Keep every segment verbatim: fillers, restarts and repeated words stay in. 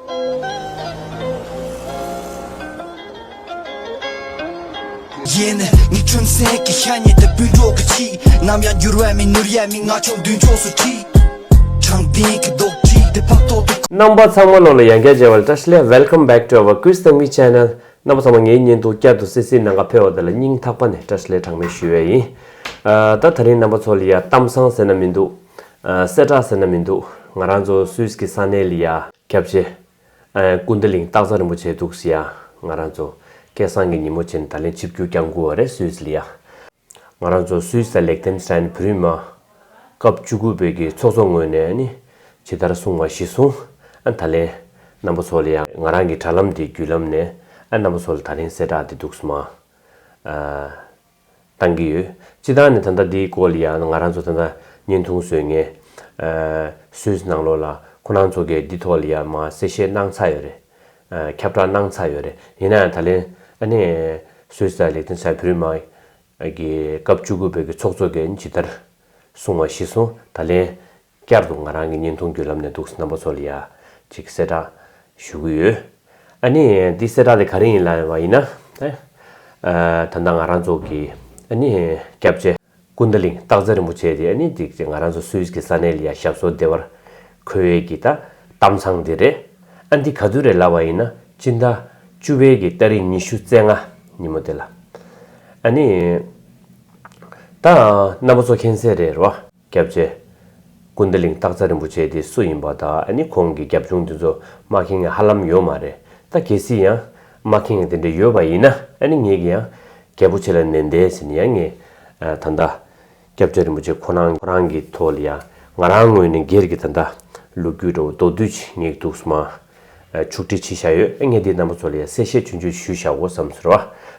ཡིན། ངའི་ཁྲིམས་སེང་གི་ཤ་ཉེ་དེ་སྤུན་གྲོགས་ཀྱི་ཆེད། ནམ་ཡང་འགྱུར་བ་མེད་ནོར་ཡ་མེད། ང་ཆོ་མདུན་ཕྱོགས་སུ་ཁྲིད། དྲང་བདེན་གྱི་རྡོག་ཁྲིད་དེ་ཕབ་ཐོག་ཏུ། རྣམ་པ་ཚང་མ་ལོ་ལ་ཡང་བསྐྱར་མཇལ་བ་ལ་བཀྲ་ཤིས་བདེ་ལེགས། Welcome back to our Quiz Tangmi channel. རྣམ་པ་ཚང་མ་ངའི་བརྙན་ཐུང་བསྐྱར་དུ་སིད་སིད་ནང་ག་ཕེབས་པ་དེ་ལ་སྙིང་ཐག་པ་ནས་བཀྲ་ཤིས་བདེ་ལེགས་གྲངས་མེད་ཞུ་བ་ཡིན། ཨ། ད་དེ་རིང་རྣམ་པ་ཚོ་ལ་ཡ་གཏམ་བཟང་ཟེར་ན་མི་འདུག་ཨ། གསལ་བསྒྲགས་ཟེར་ན་མི་འདུག་ང་རང་ཚོ་སུད་སི་གི་ས་གནས་ལ་ཡ་སྐྱབས་རྗེ། ཨ། ཀུན་ད་གླིང་སྟག་ཚང་རིན་པོ་ཆེ་འདུག་སེ་ཡ། ང་རང་ཚོ་སྐལ་བཟང་གི་ཉིན་མོ་བྱས་ནས་ད་ལན་ཆིབས་བསྒྱུར་བསྐྱངས་དགོས་པ་རེད་སུད་སི་ལ་ཡ། ང་རང་ཚོ་སུད་སི་དང་ལིག་ཏེན་སི་ཏན་བོད་རིགས་མ་སྐབས་བཅུ་དགུ་པའི་གི་ཚོགས་གཙོ་ངོས་ནས་ནི་ཇི་ལྟར་གསུངས་པ་གཞིར་བཟུང་། ཨ། ད་ལན་རྣམ་པ་ཚོ་ལ་ཡང་ང་རང་གི་དྲ་ལམ་འདི་བརྒྱུད་ལམ་ནས། ཨ། རྣམ་པ་ཚོ་ལ་ད་ལན་གསལ་བསྒྲགས་འདི་འདུག་སེ་མ། ཨ། བཏང་གི་ཡོད། སྤྱིར་བཏང་ནི་ད་ལྟ་འདིའི་སྐོར་ལ་ཡང་ང་རང་ཚོ་ད་ལྟ་བརྙན་ཐུང་བཟོས་མཁན། ཨ། སུད་སི་ནང་ལོགས་ལ་ཁོ་རང་ཚོ་གིས་འདི་ཐོག་ལ་ཡང་མ་གསལ་བཤད་གནང་ཚར་ཡོད་རེད། ཨ། ཁྱབ་བསྒྲགས་གནང་ཚར་ཡོད་རེད། ཡིན་ན་ཡང་ད་ལན་ཨ་ནི་སུད་སི་དང་ལིག་ཏེན་སི་ཏན་བོད་རིགས་མ་གི་སྐབས་བཅུ་དགུ་པའི་གི་ཚོགས་གཙོ་གིས་ཇི་ལྟར་གསུངས་པ་གཞིར་བཟུང་ད་ལན་བསྐྱར་དུ་ང་རང་གི་བརྙན་ཐུང་བརྒྱུད་ལམ་ནས་འདུག་སེ་རྣམ་པ་ཚོ་ལ་ཡ་ཅིག་གསལ་བསྒྲགས་ཞུ་གི་ཡོད། ཨ་ནི་འདི་གསལ་བསྒྲགས་དེ་ག་རེ་ཡིན་ལབ་པ་ཡིན་ན། ཨ། ད་ལྟ་ང་རང་ཚོ་གི་ཨ་ནི་སྐྱབས་རྗེ་ཀུན་ད་གླིང་སྟག་ཚང་རིན་པོ་ཆེ་དེ་ཨ་ནི་འདི་ང་རང་ཚོ་སུད་སི་གི་ས་གནས་ལ་ཡ་ཞབས་སོར་བདེ་བར་འཁོད་ཡས་ཀྱི་ད་གཏམ་བཟང་དེ་རེད། ཨ། འདི་ག་དུས་རེད་ལབ་པ་ཡིན་ན་སྤྱི་ཟླ་བཅུ་པའི་གི་ཏ་རིག་ཉི་ཤུ་རྩ་ལྔ་ཉིན་མོ་དེ་ལ། ཨ་ནི་ད་རྣམ་པ་ཚོ་མཁྱེན་གསལ་རེད་རོ། སྐྱབས་རྗེ་ཀུན་ད་གླིང་སྟག་ཚང་རིན་པོ་ཆེ་དེ་སུ་ཡིན་པ་དང་། ཨ་ནི་ཁོང་གི་རྒྱབ་ལྗོངས་དེ་ཚོ་མ་མཁྱེན་མཁན་ཧ་ལམ་ཡོད་མ་རེད། ད་གལ་སྲིད་ཡང་མ་མཁྱེན་མཁན་དེ་འདྲ་ཡོད་པ་ཡིན་ན། ཨ་ནི་ངེད་ཀྱིས་ཡང་རྒྱལ་པོ་ཆེ་ལ་ནན་ཏན་ཟེར་ནས་ཡང་ངས། ཨ། ད་ལྟ་སྐྱབས་རྗེ་རིན་པོ་ཆེ་ཁོ་རང་ཁོ་རང་གི་ཐོག་ལ་ཡང་ང་རང་ངོས་ནས་སྒེར་གྱི་ད་ལྟ་ལོ་རྒྱུས་འདྲ་བོ་མདོར་བསྡུས་ཅིག་ངས་འདུག་སེ་མ། ཨ། ཕྱོགས་སྒྲིག་བྱས་བཞག་ཡོད། ཨ། ངས་འདི་རྣམ་པ་ཚོ་ལ་ཡང་གསལ་བཤད་ཆུང་ཆུང་ཞུས་བཞག་གོ་བསམ་སོང་ར།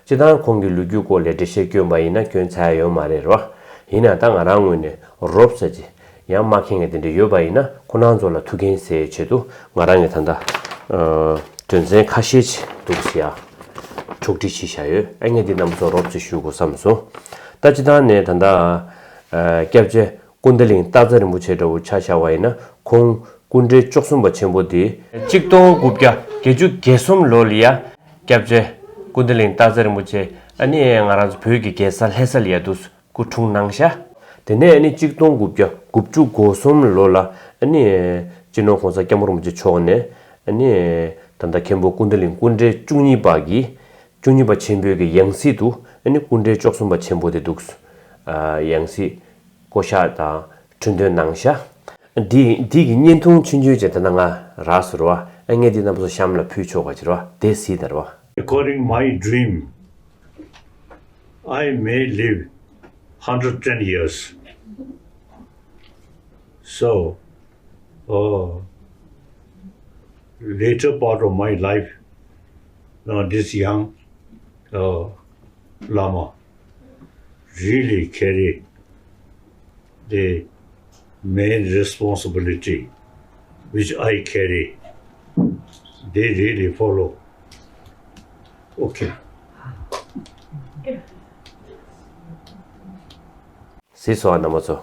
སྤྱིར་བཏང་ཁོང་གི་ལོ་རྒྱུས་སྐོར་ལ་འགྲེལ་བཤད་བསྐྱོན་པ་ཡིན་ན་བསྐྱོན་ཚར་ཡ་ཡོད་མ་རེད་ར། ཡིན་ན་ད་ང་རང་ངོས་ནས་རོབ་ཙམ་ཅིག་ཡང་མ་མཁྱེན་མཁན་དེ་འདྲ་ཡོད་པ་ཡིན་ན་ཁོ་རང་ཚོ་ལ་ཐུགས་ཕན་གསོས་ཆེད་དུ་ང་རང་གིས་ད་ལྟ། ཨ། དོན་ཚན་ཁ་ཤས་ཅིག་འདུག་སེ་ཡ་ཕྱོགས་སྒྲིག་བྱས་བཞག་ཡོད། ཨ། ངས་འདི་རྣམ་པ་ཚོ་རོབ་ཙམ་ཞུ་དགོས་བསམ་སོང་། ད་སྤྱིར་བཏང་ནས་ད་ལྟ། ཨ། སྐྱབས་རྗེ་ཀུན་ད་གླིང་སྟག་ཚང་རིན་པོ་ཆེ་འདྲ་བོ་ཆ་བཞག་པ་ཡིན་ན་ཁོང་སྐུ་ཕྲེང་བཅུ་གསུམ་པ་ཆེན་པོ་དེ། གཅིག་སྟོང་དགུ་བརྒྱ་བརྒྱད་ཅུ་གྱ་གསུམ་ལོ་ལ་ཡ་སྐྱབས་རྗེ་ཀུན་ད་གླིང་སྟག་ཚང་རིན་པོ་ཆེ་ཨ་ནི་ང་རང་ཚོ་བོད་ཀྱི་རྒྱལ་ས་ལྷ་ས་ལ་ཡ་འདུག་སྐུ་འཁྲུངས་གནང་ཤག་དེ་ནས་ཨ་ནི་གཅིག་སྟོང་དགུ་བརྒྱ་དགུ་བཅུ་གོ་གསུམ་ལོ་ལ་ཨ་ནི་སྤྱི་ནོར་༸གོང་ས་༸སྐྱབས་མགོན་རིན་པོ་ཆེ་མཆོག་ནས་ཨ་ནི་ད་ལྟ་མཁན་པོ་ཀུན་ད་གླིང་སྐུ་ཕྲེང་བཅུ་གཉིས་པ་གི་བཅུ་གཉིས་པ་ཆེན་པོའི་གི་ཡང་སྲིད་དུ་ཨ་ནི་སྐུ་ཕྲེང་བཅུ་གསུམ་པ་ཆེན་པོ་དེ་འདུག་ཨ། ཡང་སྲིད་བསྐོ་གཞག་དང་འཁྲུན་འདོན་གནང་ཤག་འདི་འདི་གི་བརྙན་ཐུང་ཆུང་ཆུང་ཅིག་ད་ལྟ་ང་རག་སོང་ར། ཨ། ངས་འདི་རྣམ་པ་ཚོ་གཤམ་ལ་ཕུལ་ཆོག་ག་ཅིག་ར། དེ་གཟིགས་དང་ར། According my dream, I may live hundred ten years. So, uh, later part of my life, uh, this young, uh, Lama really carry the main responsibility which I carry. They really follow. Okay. གཟིགས་སོང་ཨ་རྣམ་པ་ཚོ།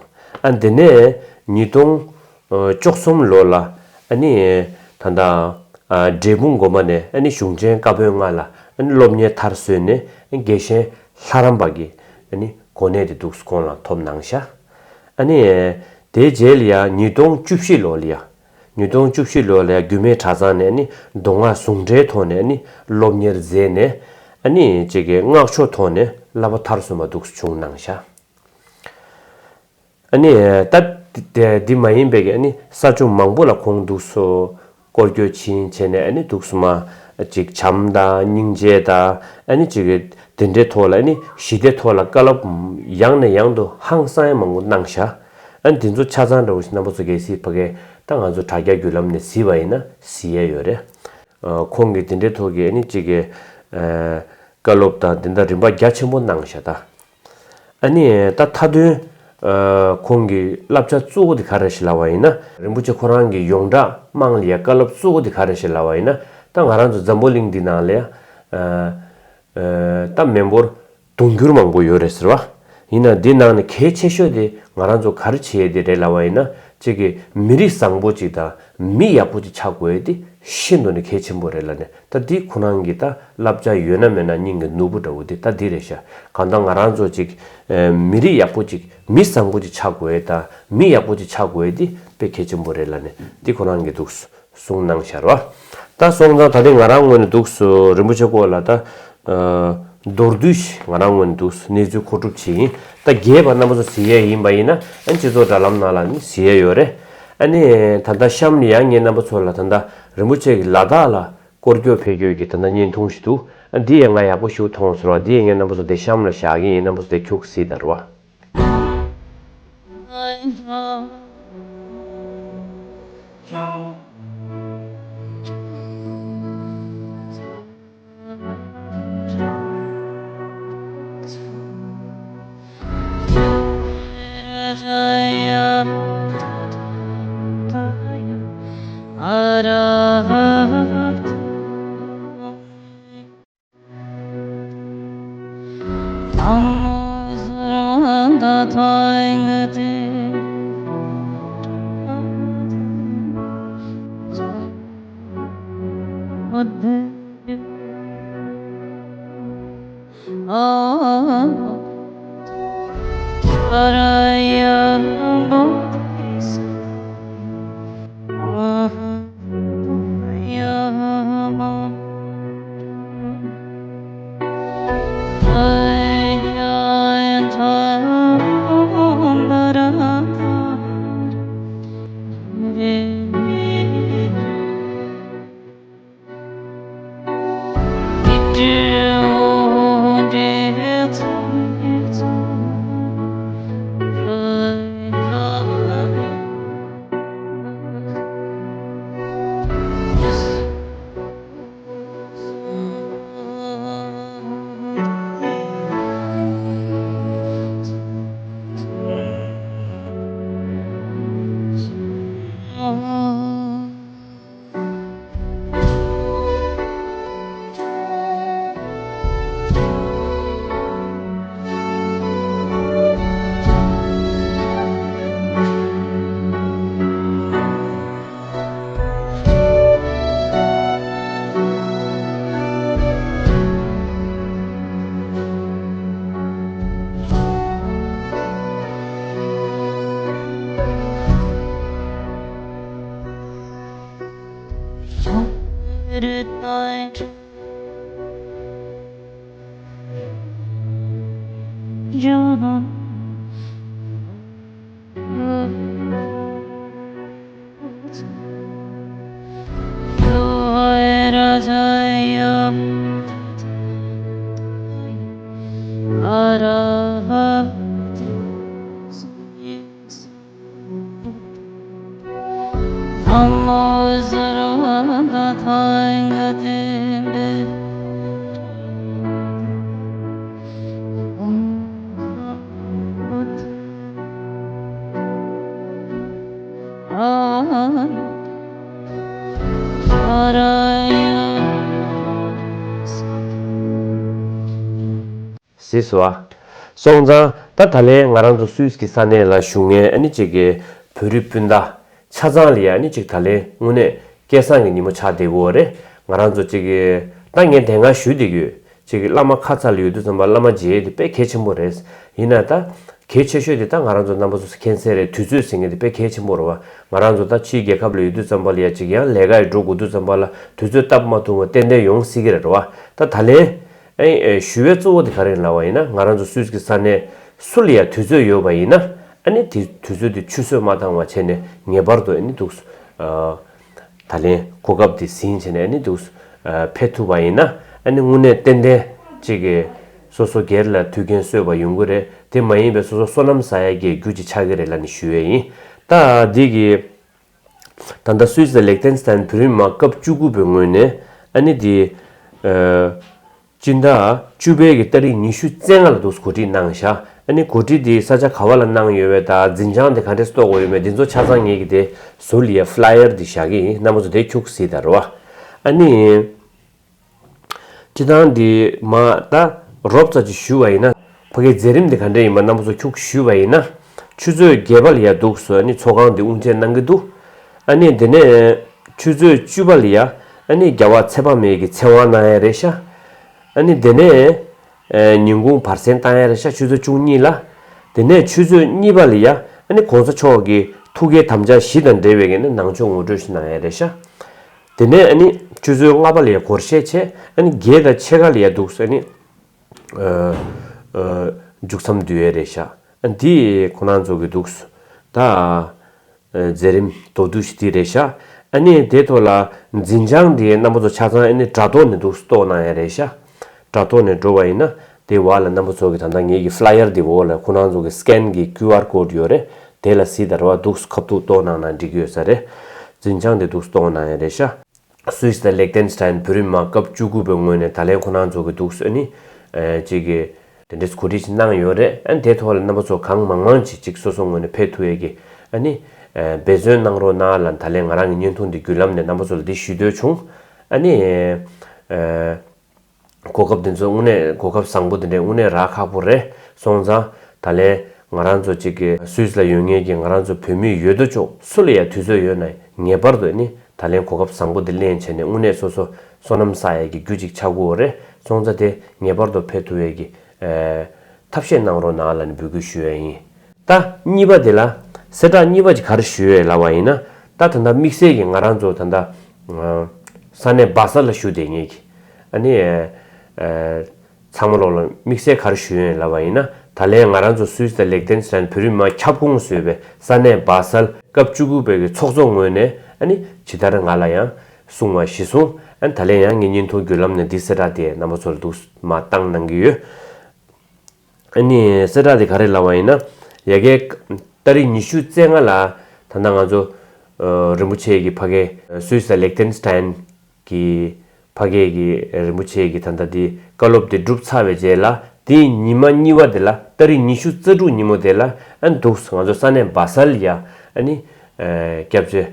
ཨ། འདི་ནས་ཉིས་སྟོང་བཅུ་གསུམ་ལོ་ལ་ཨ་ནི་ད་ལྟ་ཨ་འབྲས་སྤུངས་དགོན་པ་ནས་ཨ་ནི་གཞུང་ཆེན་བཀའ་པོད་ལྔ་ལ་ཨ་ནི་སློབ་གཉེར་མཐར་སོན་ནས་རྒྱལ་གཤེན་ལྷ་རམས་པ་གི་ཨ་ནི་གོ་གནས་དེ་འདུག་སེ་ཁོང་ལ་ཐོབ་གནང་ཤག་ཨ་ནི་དེའི་རྗེས་ལ་ཡ་ཉིས་སྟོང་བཅུ་བཞི་ལོ་ལ་ཡ། ཉིས་སྟོང་བཅུ་བཞི་ལོ་ལ་ཡ་རྒྱུད་སྨད་གྲྭ་ཚང་ནས་ཨ་ནི་མདོ་སྔགས་ཟུང་འབྲེལ་ཐོག་ནས་ཨ་ནི་སློབ་གཉེར་མཛད་ནས་ཨ་ནི་ཅིག་གི་སྔགས་ཕྱོགས་ཐོག་ནས་བསླབ་པ་མཐར་སོན་པ་འདུག་སེ་བྱུང་གནང་ཤག་ཨ་ནི་ད་དེ་འདི་མ་ཡིན་པའི་གི་ཨ་ནི་ས་ཕྱོགས་མང་པོ་ལ་ཁོང་འདུག་སེ་སྐོར་སྐྱོད་ཕྱིན་བྱས་ནས་ཨ་ནི་འདུག་སེ་མ་ཅིག་བྱམས་དང་སྙིང་རྗེ་དང་ཨ་ནི་ཅིག་གི་དེ་འདྲའི་ཐོག་ལ་ཨ་ནི་ཞི་བདེའི་ཐོག་ལ་བཀའ་སློབ་ཡང་ནས་ཡང་དུ་ཧང་སང་ཡ་མང་པོ་གནང་ཤག་ཨ་ནི་དེ་ཚོ་ཆ་ཚང་འདྲ་བོ་ཞིག་རྣམ་པ་ཚོ་གལ་སྲིད་ཕ་གི་ད་ང་ཚོ་དྲ་རྒྱ་བརྒྱུད་ལམ་ནས་གཟིགས་པ་ཡིན་ན་གཟིགས་ཡ་ཡོད་རེད། ཨ། ཁོང་གིས་དེ་འདྲའི་ཐོག་གི་ཨ་ནི་གཅིག་གི་ཨ་བཀའ་སློབ་དང་དེ་འདྲ་རིམ་པ་རྒྱ་ཆེན་པོ་གནང་ཤག་ད། ཨ་ནི་ད་མཐའ་དོན་ཨ་ཁོང་གི་བསླབ་བྱ་གཙོ་བོ་དེ་ག་རེ་ཞིག་ལབ་པ་ཡིན་ན། རིན་པོ་ཆེ་ཁོ་རང་གི་ཡོངས་གྲགས་དམངས་ལ་ཡ་བཀའ་སློབ་གཙོ་བོ་དེ་ག་རེ་ཞིག་ལབ་པ་ཡིན་ན། ད་ང་རང་ཚོ་འཛམ་བུ་གླིང་འདི་ནང་ལ་ཡ་ཨ་ཨ་ད་མི་འབོར་དུང་ཕྱུར་མང་པོ་ཡོད་རེད་ཟེར་བ། ཡིན་ན་འདི་ནང་ནས་གལ་ཆེ་ཤོས་དེ་ང་རང་ཚོ་ག་རེ་བྱེད་ཡས་དེ་རེད་ལབ་པ་ཡིན་ན། ཅིག་གི་མི་རིགས་བཟང་པོ་ཅིག་དང་མི་ཡག་པོ་ཅིག་ཆགས་དགོས་ཡས་དེ་ཤིན་ཏུ་ནས་གལ་ཆེན་པོ་རེད་ལབ་ནས། ད་འདི་ཁོ་རང་གི་ད་བསླབ་བྱ་ཡོད་ན་མེད་ན་སྙིང་གི་ནོར་བུ་འདྲ་བོ་དེ་ད་འདི་རེད་ཤག་གང་ལྟར་ང་རང་ཚོ་ཅིག་ཨེ་མི་རིགས་ཡག་པོ་ཅིག་མི་བཟང་པོ་ཅིག་ཆགས་དགོས་ཡས་དང་མི་ཡག་པོ་ཅིག་ཆགས་དགོས་ཡས་དེ་དཔེ་གལ་ཆེན་པོ་རེད་ལབ་ནས་འདི་ཁོ་རང་གི་འདུག་གསུངས་གནང་ཤར་བ། ད་སོང་ཙང་ད་རེས་ང་རང་ངོས་ནས་འདུག་སུ་རིན་པོ་ཆེ་སྐོར་ལ་ད་མདོར་བསྡུས་ཤིག་ང་རང་ངོས་ནས་འདུག་སུ་གནས་ཚུལ་མཁོ་སྒྲུབ་བྱས་ཡིན། ད་རྒྱས་པ་རྣམ་པ་ཚོ་གཟིགས་ཡས་ཡིན་པ་ཡིན་ན་ཨ་ནི་སྤྱི་ཚོགས་དྲ་ལམ་ནང་ལ་ནི་གཟིགས་ཡས་ཡོད་རེད། ཨ་ནི་ད་ལྟ་གཤམ་ལ་ཡང་ངས་རྣམ་པ་ཚོ་ལ་ད་ལྟ་རིན་པོ་ཆེ་གི་ལ་དྭགས་ལ་སྐོར་སྐྱོད་ཕེབས་སྐྱོད་ཀྱི་ད་ལྟ་བརྙན་ཐུང་ཞིག་འདུག་ཨ་འདི་ཡང་ང་ཡག་པོ་ཞིག་མཐོང་ཟེར་བ་འདི་ཡང་ངས་རྣམ་པ་ཚོ་དེ་གཤམ་ལ་བཞག་གི་ཡིན། རྣམ་པ་ཚོ་དེ་ཁྱུག་གཟིགས་དང་རོ། ཟེར་སོ། སོང་ཙང་ད་ད་ལན་ང་རང་ཚོ་སུད་སི་གི་ས་གནས་ལ་བཞུགས་མཁན་ཨ་ནི་གཅིག་གི་བོད་རིགས་སྤུན་ཟླ་ཆ་ཚང་ལ་ཡ་ཨ་ནི་གཅིག་ད་ལན་དངོས་གནས་སྐལ་བཟང་གི་ཉིན་མོ་ཆགས་བསྡད་ཡོད་རེད། ང་རང་ཚོ་གཅིག་གི་ད་ངས་དེ་སྔ་ཞུས་བསྡད་ཀྱི་ཡོད། གཅིག་གི་བླ་མ་ཁ་ཚ་ལ་ཡོད་དུས་ཙམ་པ་བླ་མ་མཇལ་ཡས་དེ་དཔེ་གལ་ཆེན་པོ་རེད། ཡིན་ན་ད་གལ་ཆེ་ཤོས་དེ་ད་ང་རང་ཚོ་རྣམ་པ་ཚོ་མཁྱེན་གསལ་རེད། དུས་ཚོད་ཟེར་མཁན་དེ་དཔེ་གལ་ཆེན་པོ་རེད་བ། ང་རང་ཚོ་ད་ཕྱིའི་རྒྱལ་ཁབ་ལ་ཡོད་དུས་ཙམ་པ་ལ་ཡ་གཅིག་ཡང་ལས་ཀ་ཡི་འགྲོ་དགོས་དུས་ཙམ་པ་ལ་དུས་ཚོད་སྟབས་མ་བདེ་བ་ཏན་ཏན་ཡོང་སྲིད་ཀྱི་རེད་བ། ད་ད་ལན་ཨེ་ཨེ་ཞུ་བའི་གཙོ་བོ་དེ་ག་རེ་ཡིན་ལབ་པ་ཡིན་ན། ང་རང་ཚོ་སུད་སི་གི་ས་གནས་སུ་ལ་ཡ་དུས་ཚོད་ཡོད་པ་ཡིན་ན་ཨ་ནི་དེ་དུས་ཚོད་དེ་ཆུད་ཟོས་མ་བཏང་བ་བྱས་ནས་ངེས་པར་དུ་ཨ་ནི་འདུག་ཨ། ད་ལན་གོ་སྐབས་དེ་ཟིན་བྱས་ནས་ཨ་ནི་འདུག་ཨ་ཕེབས་ཐུབ་པ་ཡིན་ན་ཨ་ནི་དངོས་གནས་ཏན་ཏན་གཅིག་གི་སོ་སོ་སྒེར་ལ་དུས་འགན་གསོས་པ་ཡོང་གི་རེད། དེ་མ་ཡིན་པའི་སོ་སོ་བསོད་ནམས་ཟ་ཡ་གི་རྒྱུ་ཅིག་ཆགས་ཀྱི་རེད་ལབ་ནས་ཞུ་ཡས་ཡིན། ད་འདི་གི་ད་ལྟ་སུད་སི་དང་ལེག་ཐན་སི་ཐན་བོད་རིགས་མི་མང་སྐབས་བཅུ་དགུ་པའི་ངོས་ནས་ཨ་ནི་འདི་ཨ། སྤྱི་ཟླ་བཅུ་པའི་གི་ཏ་རིག་ཉི་ཤུ་རྩ་ལྔ་ལ་འདུག་གོ་སྒྲིག་གནང་བཞག་ཨ་ནི་གོ་སྒྲིག་འདི་ས་ཆ་ག་བ་ལ་གནང་ཡོད་པས་དང་འཛིན་བྱང་དེ་ག་འདྲས་གཏོགས་དགོས་ཡོད་མེད་འདི་ཚོ་ཆ་ཚང་ངེད་ཀྱི་དེ་ཟུར་ལ་ཡ་ཕ་ལ་ཡར་འདི་བཞག་གི་ཡིན། རྣམ་པ་ཚོ་དེ་ཁྱུག་གཟིགས་དང་རེད་བ། ཨ་ནི། སྤྱི་བཏང་འདི་མ་ད་རོབ་ཙམ་ཅིག་ཞུ་བ་ཡིན་ན་ཕ་གའི་མཛད་རིམ་འདི་ག་འདྲས་ཡིན་པ་རྣམ་པ་ཚོ་ཁྱུག་ཞུ་བ་ཡིན་ན། ཆུ་ཚོད་བརྒྱད་པ་ལ་ཡ་འདུག་སེ་ཨ་ནི་ཚོགས་ཁང་དེ་དབུ་འབྱེད་གནང་གི་འདུག་ཨ་ནི་དེ་ནས་ཆུ་ཚོད་བཅུ་པ་ལ་ཡ་ཨ་ནི་རྒྱལ་བ་ཚེ་དཔག་མེད་ཀྱི་ཚེ་དབང་གནང་ཡ་རེད་ཤག་ཨ་ནི་དེ་ནས་ཨ་ཉིན་གུང་བར་གསེང་བཏང་ཡ་རེད་ཤག་ཆུ་ཚོད་བཅུ་གཉིས་ལ། དེ་ནས་ཆུ་ཚོད་གཉིས་པ་ལ་ཡ་ཨ་ནི་གོང་ས་མཆོག་གི་ཐུགས་བསྐྱེད་དམ་བཅའ་བཞི་དང་འབྲེལ་བའི་གི་ནི་ནང་ཆོས་ངོ་སྤྲོད་ཞིག་གནང་ཡ་རེད་ཤག་དེ་ནས་ཨ་ནི་ཆུ་ཚོད་ལྔ་པ་ལ་ཡ་སྒོར་གཞས་བྱས། ཨ་ནི་བརྒྱད་དང་ཕྱེད་ཀ་ལ་ཡ་འདུག་སེ་ཨ་ནི་ཨ་ཨ་མཇུག་མཚམས་བསྡུ་ཡས་རེད་ཤག་ཨ་འདི་ཁོ་རང་ཚོ་གི་འདུག་སེ་ད་ཨ་མཛད་རིམ་མདོར་བསྡུས་ཤིག་འདི་རེད་ཤག་ཨ་ནི་དེ་ཐོག་ལ་འཛིན་བྱང་འདི་རྣམ་པ་ཚོ་ཆ་ཚང་ཨ་ནི་དྲ་ཐོག་ནས་འདུག་སེ་གཏོང་གནང་ཡས་རེད་ཤག་དྲ་ཐོག་ནས་འགྲོ་བ་ཡིན་ན་དེ་བར་ལ་རྣམ་པ་ཚོ་གི་ད་ལྟ་ངེད་ཀྱི་ཕི་ལ་ཡར་འདི་འོག་ལ་ཁོ་རང་ཚོ་གི་སི་ཀེན་གི་ཀིའུ་ཨར་ཀོཌ་ཡོད་རེད། དེ་ལ་གཟིགས་དང་རེད་བ། འདུག་སེ་ཁ་ཐུག་གཏོང་གནང་ན་འགྲིག་གི་ཡོད་ས་རེད། འཛིན་བྱང་དེ་འདུག་སེ་གཏོང་གནང་ཡས་རེད་ཤག་སུད་སི་དང་ལེག་ཏེན་སི་ཏན་བོད་རིགས་མི་མང་སྐབས་བཅུ་དགུ་པའི་ངོས་ནས་ད་ལན་ཁོ་རང་ཚོ་གི་འདུག་སེ་ནི་ཨ་ཅིག་གི་དེ་འདྲའི་གོ་སྒྲིག་ཅིག་གནང་ཡོད་རེད། ཨ་དེ་ཐོག་ལ་རྣམ་པ་ཚོ་གང་མང་མང་ཅིག་ཅིག་སོ་སོ་ངོས་ནས་ཕེབས་ཐུབ་ཡས་ཀྱི་ཨ་ནི་ཨ་འབད་བརྩོན་གནང་རོགས་གནང་ལ། ད་ལན་ང་རང་གི་བརྙན་ཐུང་འདི་བརྒྱུད་ལམ་ནས་རྣམ་པ་ཚོ་ལ་འདི་ཞུ་འདོད་བྱུང་། ཨ་ནི་ཨ་གོ་སྐབས་འདི་ཚོ་དངོས་གནས་གོ་སྐབས་བཟང་པོ་འདི་འདྲའི་དངོས་གནས་རག་ཁག་པོ་རེད། སོང་ཙང་ད་ལན་ང་རང་ཚོ་གཅིག་གི་སུད་སི་ལ་ཡོད་མཁན་གྱི་ང་རང་ཚོ་བོད་མི་ཡོད་དོ་ཅོག་སུ་ལ་ཡང་དུས་ཚོད་ཡོད་ན་ངེས་པར་དུ་ནི་ད་ལན་གོ་སྐབས་བཟང་པོ་འདི་ལེན་བྱས་ནས་དངོས་གནས་སོ་སོ་བསོད་ནམས་བསགས་ཡས་ཀྱི་རྒྱུ་གཅིག་ཆགས་ཀྱི་ཡོད་རེད། སོང་ཙང་དེ་ངེས་པར་དུ་ཕེབས་ཐུབ་ཡས་ཀྱི་ཨེ་ཐབས་ཤེས་གནང་རོགས་གནང་ལབ་ནས་འབོད་སྐུལ་ཞུ་ཡས་ཡིན། ད་གཉིས་པ་དེ་ལ་གསལ་བསྒྲགས་གཉིས་པ་ཅིག་ག་རེ་ཞུ་ཡས་ལབ་པ་ཡིན་ན། ད་ད་ལྟ་དམིགས་བསལ་གྱི་ང་རང་ཚོ་ད་ལྟ་ཨ་ས་གནས་སྦ་སལ་ལ་བཞུགས་བསྡད་མཁན་གྱི་ཨ་ནི་ཨ་ཚང་མ་ལོག་ལ་དམིགས་བསལ་ག་རེ་ཞུ་ཡས་ལབ་པ་ཡིན་ན། ད་ལན་ང་རང་ཚོ་སུད་སི་དང་ལེག་ཏེན་སི་ཏན་བོད་རིགས་མི་མང་ཁྱབ་ཁོངས་སུ་ཡོད་པའི་ས་གནས་སྦ་སལ་སྐབས་བཅུ་དགུ་པའི་གི་ཚོགས་གཙོ་ངོས་ནས་ཨ་ནི་ཇི་ལྟར་ང་ལ་ཡང་གསུང་བ་གཞིར་བཟུང་། ཨ་ནི་ད་ལན་ཡང་ངས་བརྙན་ཐུང་བརྒྱུད་ལམ་ནས་འདི་གསལ་བསྒྲགས་དེ་རྣམ་པ་ཚོ་ལ་འདུག་མ་བཏང་གནང་གི་ཡོད། ཨ་ནི་གསལ་བསྒྲགས་དེ་ག་རེ་ལབ་པ་ཡིན་ན། ཡ་གི་ཏ་རིག་ཉི་ཤུ་རྩ་ལྔ་ལ་ད་ལྟ་ང་ཚོ་ཨ་རིན་པོ་ཆེ་གི་ཕ་གི་སུད་སི་དང་ལེག་ཏེན་སི་ཏན་གྱི་ཕ་གི་གི་རིན་པོ་ཆེ་གི་ད་ལྟ་དེ་བཀའ་སློབ་དེ་གྲུབ་ཚར་བའི་རྗེས་ལ། དེའི་ཉི་མ་གཉིས་པ་དེ་ལ་ཏ་རིག་ཉི་ཤུ་རྩ་དྲུག་ཉིན་མོ་དེ་ལ་ཨ་ནི་འདུག་སེ་ང་ཚོ་ས་གནས་སྦ་སལ་ཡ་ཨ་ནི་ཨ་སྐྱབས་རྗེ་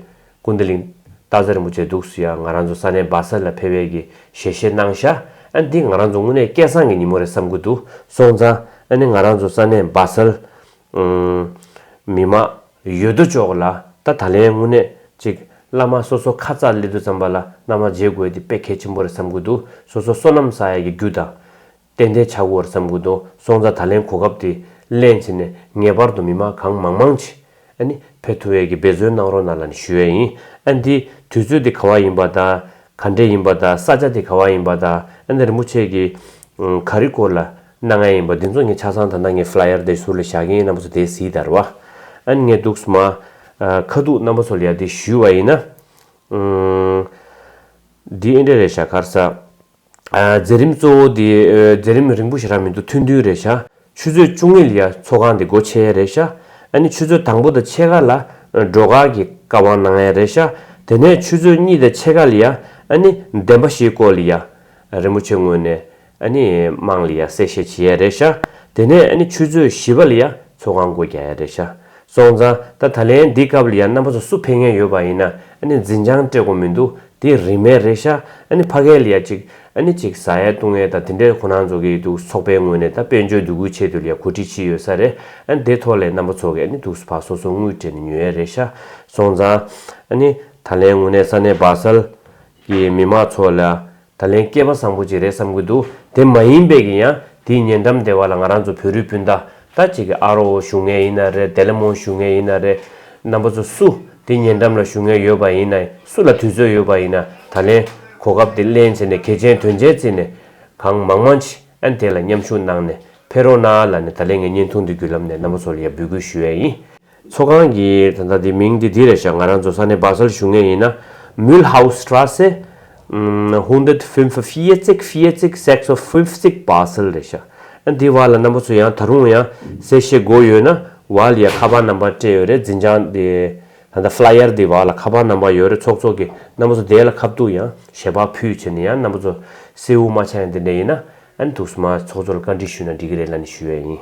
ཀུན་བདེ་གླིང་སྟག་འཚེར་རིན་པོ་ཆེ་འདུག་སེ་ཡ་ང་རང་ཚོ་ས་གནས་སྦ་སལ་ལ་ཕེབས་པའི་གི་ཞལ་བཞེས་གནང་ཤག་ཨ་འདི་ང་རང་ཚོ་དངོས་གནས་སྐལ་བཟང་གི་ཉིན་མོ་རེད་བསམ་གྱི་འདུག་སོང་ཙང་ཨ་ནི་ང་རང་ཚོ་ས་གནས་སྦ་སལ་ཨུམ་མི་མང་ཡོད་དོ་ཅོག་ལ་ད་ད་ལན་དངོས་གནས་ཅིག་བླ་མ་སོ་སོ་ཁ་རྩ་སླེབས་དུས་ཙམ་པ་ལ་བླ་མ་མཇལ་དགོས་དེ་དཔེ་གལ་ཆེན་པོ་རེད་བསམ་གྱི་འདུག་སོ་སོ་བསོད་ནམས་བསགས་ཡ་གི་རྒྱུ་དང་ཏན་ཏན་ཆགས་ཀྱི་ཡོད་རེད་བསམ་གྱི་འདུག་སོང་ཙང་ད་ལན་གོ་སྐབས་དེ་ལེན་བྱས་ནས་ངེས་པར་དུ་མི་མང་གང་མང་མང་ཅིག་ཨ་ནི་ཕེབས་ཐུབ་ཡས་ཀྱི་འབད་བརྩོན་གནང་རོགས་གནང་ལབ་ནས་ཞུ་ཡས་ཡིན། ཨ་འདི་དུས་ཚོད་འདི་ག་བ་ཡིན་པ་དང་ག་འདྲས་ཡིན་པ་དང་ས་ཆ་འདི་ག་བ་ཡིན་པ་དང་ཨ་ནི་རིན་པོ་ཆེ་གི་ཨུམ་ག་རེ་སྐོར་ལ་གནང་ཡ་ཡིན་པ་འདི་ཚོ་ངས་ཆ་ཚང་ད་ལྟ་ངས་ཕི་ལ་ཡར་དེ་ཟུར་ལ་བཞག་གི་ཡིན། རྣམ་པ་ཚོ་དེ་གཟིགས་དང་རེད་བ། ཨ་ནི་ངས་འདུག་སེ་མ་ཨ་ཁ་ཐུག་རྣམ་པ་ཚོ་ལ་ཡ་འདི་ཞུས་པ་ཡིན་ན། ཨུམ་འདི་ཨེ་འདྲས་རེད་ཤག་ག་རེ་ཟ། ཨ་མཛད་རིམ་གཙོ་བོ་འདི་ཨ་མཛད་རིམ་རིང་པོ་ཞིག་རག་མི་འདུག་ཐུང་ཐུང་རེད་ཤག་ཆུ་ཚོད་བཅུ་གཉིས་ལ་ཡ་ཚོགས་ཁང་འདི་སྒོ་ཕྱེ་ཡ་རེད་ཤག་ཨ་ནི་ཆུ་ཚོད་དང་པོ་དང་ཕྱེད་ཀ་ལ་ཨ་བྲོ་གར་གྱི་བཀའ་དབང་གནང་ཡ་རེད་ཤག་དེ་ནས་ཆུ་ཚོད་གཉིས་དང་ཕྱེད་ཀ་ལ་ཡ་ཨ་ནི་བདེན་པ་བཞིའི་སྐོར་ལ་ཡ་རིན་པོ་ཆེ་ངོས་ནས་ཨ་ནི་དམངས་ལ་ཡ་གསལ་བཤད་བྱེད་ཡ་རེད་ཤག་དེ་ནས་ཨ་ནི་ཆུ་ཚོད་བཞི་པ་ལ་ཡ་ཚོགས་ཁང་སྒོ་རྒྱག་ཡ་རེད་ཤག་སོང་ཙང་ད་ད་ལན་འདི་སྐབས་ལ་ཡ་རྣམ་པ་ཚོ་སུ་ཕེབས་མཁན་ཡོད་པ་ཡིན་ན་ཨ་ནི་འཛིན་བྱང་སྤྲད་དགོས་མི་འདུག་དེ་རིན་མེད་རེད་ཤག་ཨ་ནི་ཕ་གིར་ལ་ཡ་ཅིག་ཨ་ནི་ཅིག་ཟ་ཡ་བཏུང་ཡ་དང་དེ་འདྲའི་ཁོ་རང་ཚོ་གི་འདུག་ཚོགས་པའི་ངོས་ནས་ད་དཔལ་འབྱོར་འདུ་འགོད་ཆེད་དུ་ལ་ཡ་གོ་སྒྲིག་བྱས་ཡོད་ས་རེད། ཨ་ནི་དེ་ཐོག་ལ་རྣམ་པ་ཚོ་གི་ཨ་ནི་འདུག་ཕར་སོ་སོ་དངུལ་སྤྲད་ནས་ཉོ་ཡ་རེད་ཤག་སོང་ཙང་ཨ་ནི་ད་ལན་དངོས་གནས་ས་གནས་སྦ་སལ་གྱི་མི་མང་ཚོ་ལ་ད་ལན་སྐལ་པ་བཟང་པོ་ཅིག་རེད་བསམ་གྱི་འདུག་དེ་མ་ཡིན་པའི་གི་ཡང་དེའི་ཉེ་འགྲམ་སྡེ་བ་ལ་ང་རང་ཚོ་བོད་རིགས་སྤུན་ཟླ་ད་ཅིག་གི་ཨ་རོ་བཞུགས་མཁན་ཡིན་ན་རེད། དེ་ལ་མོ་བཞུགས་མཁན་ཡིན་ན་རེད། རྣམ་པ་ཚོ་སུ་དེ་ཉེ་འགྲམ་ལ་བཞུགས་མཁན་ཡོད་པ་ཡིན་ན་སུ་ལ་དུས་ཚོད་ཡོད་པ་ཡིན་ན་ད་ལན་གོ་སྐབས་དེ་ལེན་བྱས་ནས་གལ་ཆེན་དོན་ཆེན་བརྩིས་ནས་གང་མང་མང་ཅིག་ཨ་ནི་དེ་ལ་མཉམ་ཞུགས་གནང་ནས་ཕེབས་རོགས་གནང་ལབ་ནས་ད་ལན་ངས་བརྙན་ཐུང་འདི་བརྒྱུད་ལམ་ནས་རྣམ་པ་ཚོ་ལ་ཡ་འབོད་སྐུལ་ཞུ་ཡས་ཡིན། ཚོགས་ཁང་གི་ད་ལྟ་དེ་མིང་དེ་འདི་རེད་ཤག་ང་རང་ཚོ་ས་གནས་སྦ་སལ་བཞུགས་མཁན་ཡིན་ན་Mühlhaustraße, ཨམ་hundertfünfundvierzig vierzig sechsundfünfzig Basel རེད་ཤག་ཨ་འདི་བར་ལ་རྣམ་པ་ཚོ་ཡང་ད་རུང་ཡང་གསལ་བཤད་དགོས་ཡོད་ན་བར་ལ་ཡ་ཁ་པར་ནམ་བར་སྤྲད་ཡོད་རེད། འཛིན་བྱང་དེ་ད་ལྟ་ཕི་ལ་ཡར་དེ་བར་ལ་ཁ་པར་ནམ་བར་ཡོད་རེད། ཚོགས་གཙོ་གི་རྣམ་པ་ཚོ་དེ་ལ་ཁ་ཐུག་ཡང་ཞལ་པར་ཕུལ་བྱས་ནས་ཡང་རྣམ་པ་ཚོ་སེའུ་མ་ཆ་ཡང་དེ་འདྲ་ཡིན་ན་ཨ་ནི་འདུག་སེ་མ་ཚོགས་གཙོ་ལ་བཀའ་འདྲི་ཞུས་ན་འགྲིག་གི་རེད་ལབ་ནས་ཞུ་ཡས་ཡིན།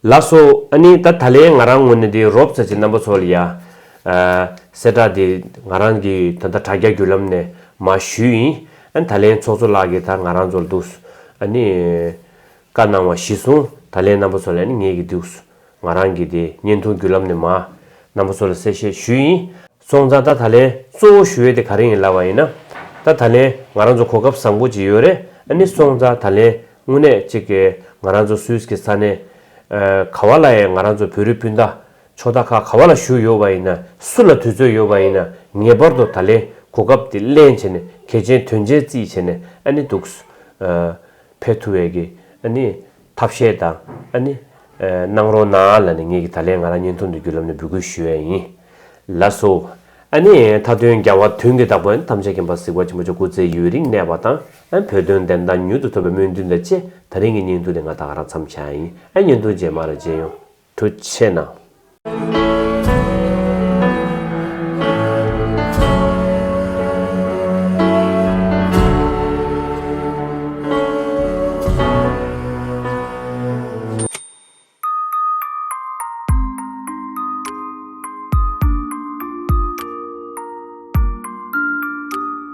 ལགས་སོ། ཨ་ནི་ད་ད་ལན་ང་རང་ངོས་ནས་དེ་རོབ་ཙམ་ཅིག་རྣམ་པ་ཚོ་ལ་ཡ་ཨ་གསལ་བསྒྲགས་དེ་ང་རང་གི་ད་ལྟ་དྲ་རྒྱ་བརྒྱུད་ལམ་ནས་མར་ཞུས་ཡིན། ཨ་ནི་ད་ལན་ཚོགས་གཙོ་ལགས་ཀྱིས་ད་ང་རང་ཚོ་ལ་འདུག་སེ་ཨ་ནི་བཀའ་གནང་བ་གཞིར་བཟུང་ད་ལན་རྣམ་པ་ཚོ་ལ་ཨ་ནི་ངེད་ཀྱིས་འདུག་སེ་ ང་རང་གི་དེ་བརྙན་ཐུང་བརྒྱུད་ལམ་ནས་མ་རྣམ་པ་ཚོ་ལ་གསལ་བཤད་ཞུས་ཡིན། སོང་ཙང་ད་ད་ལན་གཙོ་བོ་ཞུ་ཡས་དེ་ག་རེ་ཡིན་ལབ་པ་ཡིན་ན། ད་ད་ལན་ང་རང་ཚོ་གོ་སྐབས་བཟང་པོ་ཅིག་ཡོད་རེད། ཨ་ནི་སོང་ཙང་ད་ལན་དངོས་གནས་ཅིག་གི་ང་རང་ཚོ་སུད་སི་གི་ས་གནས་ག་བ་ལ་ཡང་ང་རང་ཚོ་བོད་རིགས་སྤུན་ཟླ་ཕྱོགས་མཐའ་ཁག་ག་བ་ལ་བཞུགས་ཡོད་པ་ཡིན་ན། སུ་ལ་དུས་ཚོད་ཡོད་པ་ཡིན་ན་ངེས་པར་དུ་ད་ལན་གོ་སྐབས་དེ་ལེན་བྱས་ནས་གལ་ཆེན་དོན་ཆེན་བརྩིས་བྱས་ནས་ཨ་ནི་འདུག་ཕེབས་ཐུབ་པའི་གི་ཨ་ནི་ཐབས་ཤེས་དང་ཨ་ནི་གནང་རོགས་གནང་ལབ་ནས་ངེད་ཀྱི་ད་ལན་ང་རང་བརྙན་ཐུང་འདི་བརྒྱུད་ལམ་ནས་འབོད་སྐུལ་ཞུ་ཡས་ཡིན། ལགས་སོ། ཨ་ནི་མཐའ་དོན་རྒྱལ་བ་དོན་གྱི་བདག་པོ་ཨ་ནི་ཐམས་ཅད་མཁྱེན་པ་གཟིགས་པ་ཆེན་པོ་མཆོག་སྐུ་ཚེ་ཡུན་རིང་གནས་པ་དང་ཨ་ནི་བོད་དོན་བདེན་མཐའ་མྱུར་དུ་ཐོབ་པའི་སྨོན་འདུན་དང་བཅས་ད་རིང་གི་བརྙན་ཐུང་འདི་ང་ད་ག་རང་མཚམས་བཞག་ཡིན། ཨ་བརྙན་ཐུང་རྗེས་མ་ལ་མཇལ་ཡོང་། ཐུགས་རྗེ་གནང་།